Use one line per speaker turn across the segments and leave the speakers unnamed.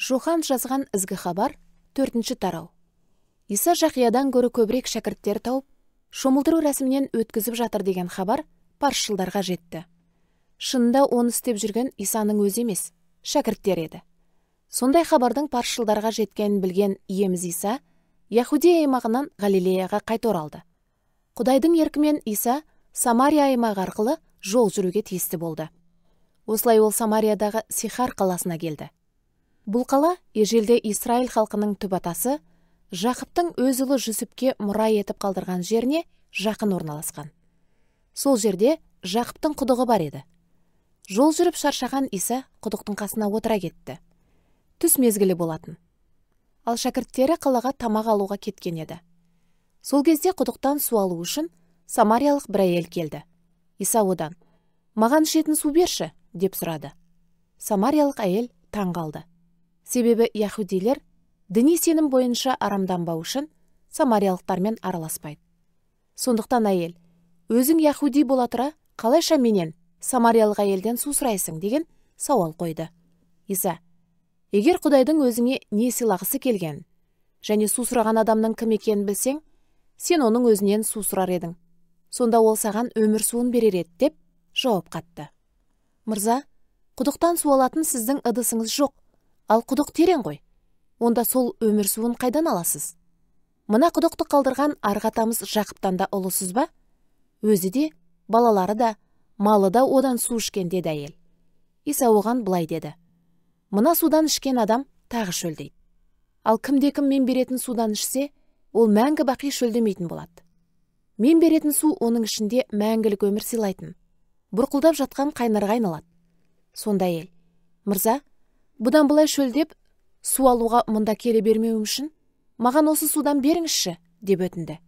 Жохан жазған ізгі хабар, 4-ші тарау. Иса Жақиядан гөрі көбірек шәкірттер тауып, шомылдыру рәсімінен өткізіп жатыр деген хабар парсшылдарға жетті. Шынында оны істеп жүрген Исаның өзі емес, шәкірттер еді. Сондай хабардың парсшылдарға жеткенін білген иеміз Иса Яхудия аймағынан Галилеяға қайта оралды. Құдайдың еркімен Иса Самария аймағы арқылы жол жүруге тиісті болды. Осылай ол Самариядағы Сихар қаласына келді. Бұл қала ежелде Израиль халқының түп атасы Жақыптың өз ұлы Жүсіпке мұра етіп қалдырған жеріне жақын орналасқан. Сол жерде Жақыптың құдығы бар еді. Жол жүріп шаршаған Иса құдықтың қасына отыра кетті. Түс мезгілі болатын. Ал шәкірттері қалаға тамақ алуға кеткен еді. Сол кезде құдықтан су алу үшін самариялық бір әйел келді. Иса одан: «Маған ішетін су берші», деп сұрады. Самариялық әйел таң қалды. Себебі яхудилер діни сенім бойынша арамданбау үшін самариялықтармен араласпайды. Сондықтан әйел: «Өзің яхуди бола тұра, қалайша менен, самариялық әйелден су сұрайсың?» деген сауал қойды. Иса: «Егер Құдайдың өзіңе не сыйлағысы келгенін және су сұраған адамның кім екенін білсең, сен оның өзінен су сұрар едің. Сонда ол саған өмір суын берер еді», деп жауап қатты. «Мырза, құдықтан су алатын сіздің ыдысыңыз жоқ, ал құдық терең ғой. Онда сол өмір суын қайдан аласыз? Мына құдықты қалдырған арғы атамыз Жақыптан да ұлысыз ба? Өзі де, балалары да, малы да одан су ішкен», деді әйел. Иса оған былай деді: «Мына судан ішкен адам тағы шөлдейді. Ал кімде-кім мен беретін судан ішсе, ол мәңгі бақи шөлдемейтін болады. Мен беретін су оның ішінде мәңгілік өмір сыйлайтын, бұрқылдап жатқан қайнарға айналады». Сонда әйел: «Мырза, бұдан былай шөлдеп, су алуға мұнда келе бермеуім үшін маған осы судан беріңізші», деп өтінді.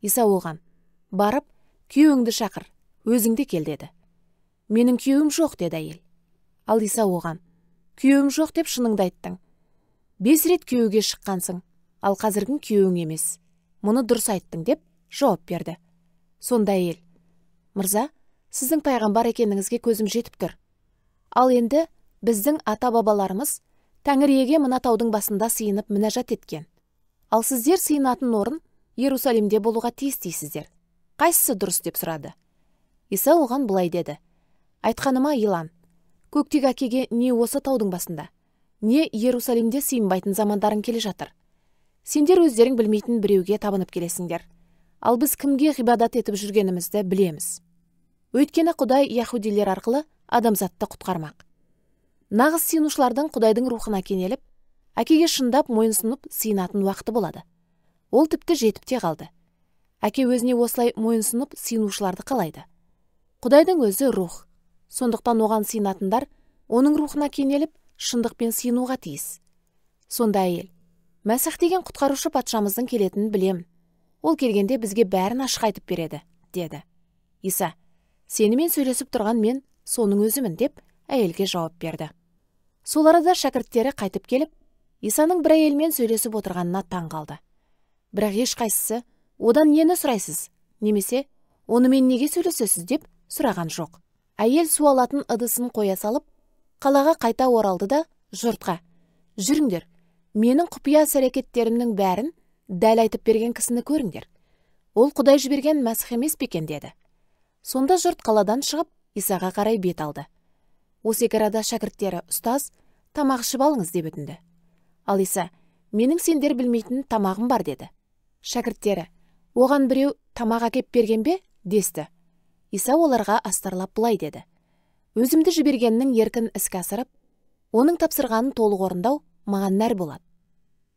Иса оған: «Барып, күйеуіңді шақыр, өзің де кел», деді. «Менің күйеуім жоқ», деді әйел. Ал Иса оған: «Күйеуім жоқ деп шыныңды айттың. 5 рет күйеуге шыққансың, ал қазіргің күйеуің емес. Мұны дұрыс айттың», деп жауап берді. Сонда әйел: «Мырза, сіздің пайғамбар екеніңізге көзім жетіп тұр. Ал енді біздің ата-бабаларымыз Тәңір иеге мына таудың басында сыйынып мінәжат еткен. Ал сіздер сыйынатын орын Иерусалимде болуға тиіс дейсіздер. Қайсысы дұрыс?» деп сұрады. Иса оған былай деді: «Айтқаныма илан, көктегі әкеге не осы таудың басында, не Иерусалимде сыйынбайтын замандарың келе жатыр. Сендер өздерің білмейтін біреуге табынып келесіңдер. Ал біз кімге ғибадат етіп жүргенімізді білеміз. Өйткені Құдай яхудилер арқылы адамзатты құтқармақ. Нағыз сыйынушылардың Құдайдың рухына кенеліп, әкеге шындап мойынсұнып сыйынатын уақыты болады. Ол тіпті жетіп те қалды. Әке өзіне осылай мойынсұнып сыйынушыларды қалайды. Құдайдың өзі рух. Сондықтан оған сыйынатындар оның рухына кенеліп, шындықпен сыйынуға тиіс». Сонда әйел: «Мәсіх деген құтқарушы патшамыздың келетінін білемін. Ол келгенде бізге бәрін ашық айтып береді», деді. Иса: «Сенімен сөйлесіп тұрған мен соның өзімін», деп әйелге жауап берді. Сол арада шәкірттері қайтып келіп, Исаның бір әйелмен сөйлесіп отырғанына таң қалды. Бірақ ешқайсысы одан нені сұрайсыз, немесе онымен неге сөйлесесіз деп сұраған жоқ. Әйел су алатын ыдысын қоя салып, қалаға қайта оралды да жұртқа: «Жүріңдер, менің құпия іс-әрекеттерімнің бәрін дәл айтып берген кісіні көріңдер. Ол Құдай жіберген Мәсіх емес пе екен?» деді. Сонда жұрт қаладан шығып, Исаға қарай бет алды. Осы екі арада шәкірттері: «Ұстаз, тамақ ішіп алыңыз», деп өтінді. Ал Иса: «Менің сендер білмейтін тамағым бар», деді. Шәкірттері: «Оған біреу тамақ әкеп берген бе?» десті. Иса оларға астарлап былай деді: «Өзімді жібергеннің еркін іске асырып, оның тапсырғанын толық орындау маған нәр болады.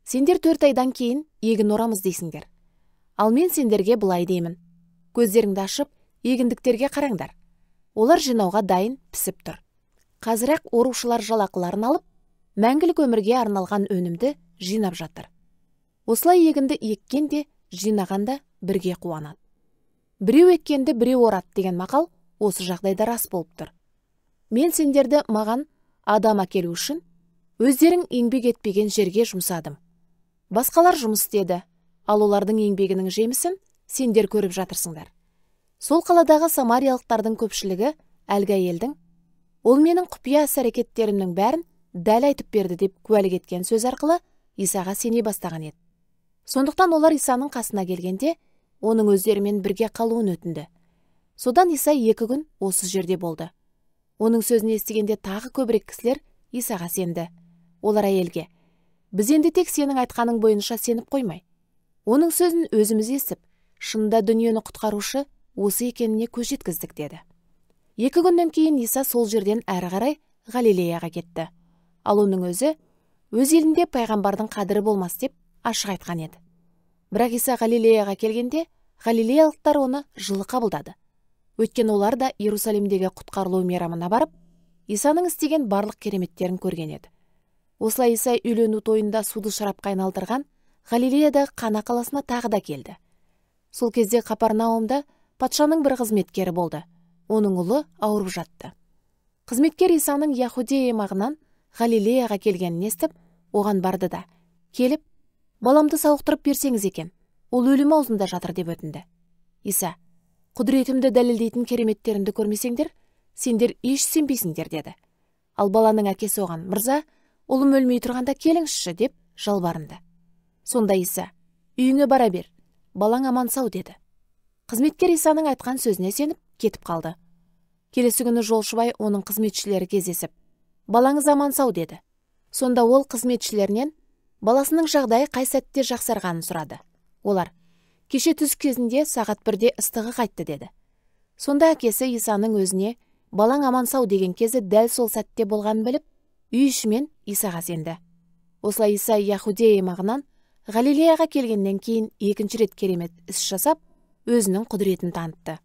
Сендер 4 айдан кейін егін орамыз дейсіңдер. Ал мен сендерге былай деймін: көздеріңді ашып, егіндіктерге қараңдар. Олар жинауға дайын пісіп тұр. Қазір-ақ орушылар жалақыларын алып, мәңгілік өмірге арналған өнімді жинап жатыр. Осылай егінді еккен де, жинаған да бірге қуанады. Біреу еккенді біреу орады деген мақал осы жағдайда рас болып тұр. Мен сендерді маған адам әкелу үшін өздерің еңбек етпеген жерге жұмсадым. Басқалар жұмыс істеді, ал олардың еңбегінің жемісін сендер көріп жатырсыңдар». Сол қаладағы самариялықтардың көпшілігі әлгі әйелдің: «Ол менің құпия іс-әрекеттерімнің бәрін дәл айтып берді деп куәлік еткен сөз арқылы Исаға сене бастаған еді. Сондықтан олар Исаның қасына келгенде, оның өздерімен бірге қалуын өтінді. Содан Иса 2 күн осы жерде болды. Оның сөзін естігенде тағы көбірек кісілер Исаға сенді. Олар әйелге: «Біз енді тек сенің айтқаның бойынша сеніп қоймай, оның сөзін өзіміз естіп, шынында дүниені құтқарушы осы екеніне көз жеткіздік», деді. 2 күннен кейін Иса сол жерден әрі қарай Галилеяға кетті. Ал оның өзі өз елінде пайғамбардың қадірі болмас деп ашық айтқан еді. Бірақ Иса Галилеяға келгенде, галилеялықтар оны жылы қабылдады. Өйткені олар да Иерусалимдегі құтқарылу мейрамына барып, Исаның істеген барлық кереметтерін көрген еді. Осылай Иса үйлену тойында суды шарапқа айналдырған Галилеядағы Қана қаласына тағы да келді. Сол кезде Қапарнаумда патшаның бір қызметкері болды. Оның ұлы ауырып жатты. Қызметкер Исаның Яхудея аймағынан Галилеяға келгенін естіп, оған барды да, келіп, «Баламды сауықтырып берсеңіз екен, ол өлім аузында жатыр», деп өтінді. Иса: «Құдіретімді дәлелдейтін кереметтерімді көрмесеңдер, сендер еш сенбейсіңдер», деді. Ал баланың әкесі оған: «Мырза, ұлым өлмей тұрғанда келіңізші», деп жалбарынды. Сонда Иса: «Үйіңе бара бер, балаң аман сау», деді. Қызметкер Исаның айтқан сөзіне сеніп, кетіп қалды. Келесі күні жолшыбай оның қызметшілері кездесіп, «Балаңыз аман сау», деді. Сонда ол қызметшілерінен баласының жағдайы қай сәтте жақсарғанын сұрады. Олар: «Кеше түс кезінде сағат 1-де ыстығы қайтты», деді. Сонда әкесі Исаның өзіне балаң аман сау деген кезі дәл сол сәтте болғанын біліп, үй ішімен Исаға сенді. Осылай Иса Яхудея аймағынан Галилеяға келгеннен кейін екінші рет керемет іс жасап, өзінің құдіретін танытты.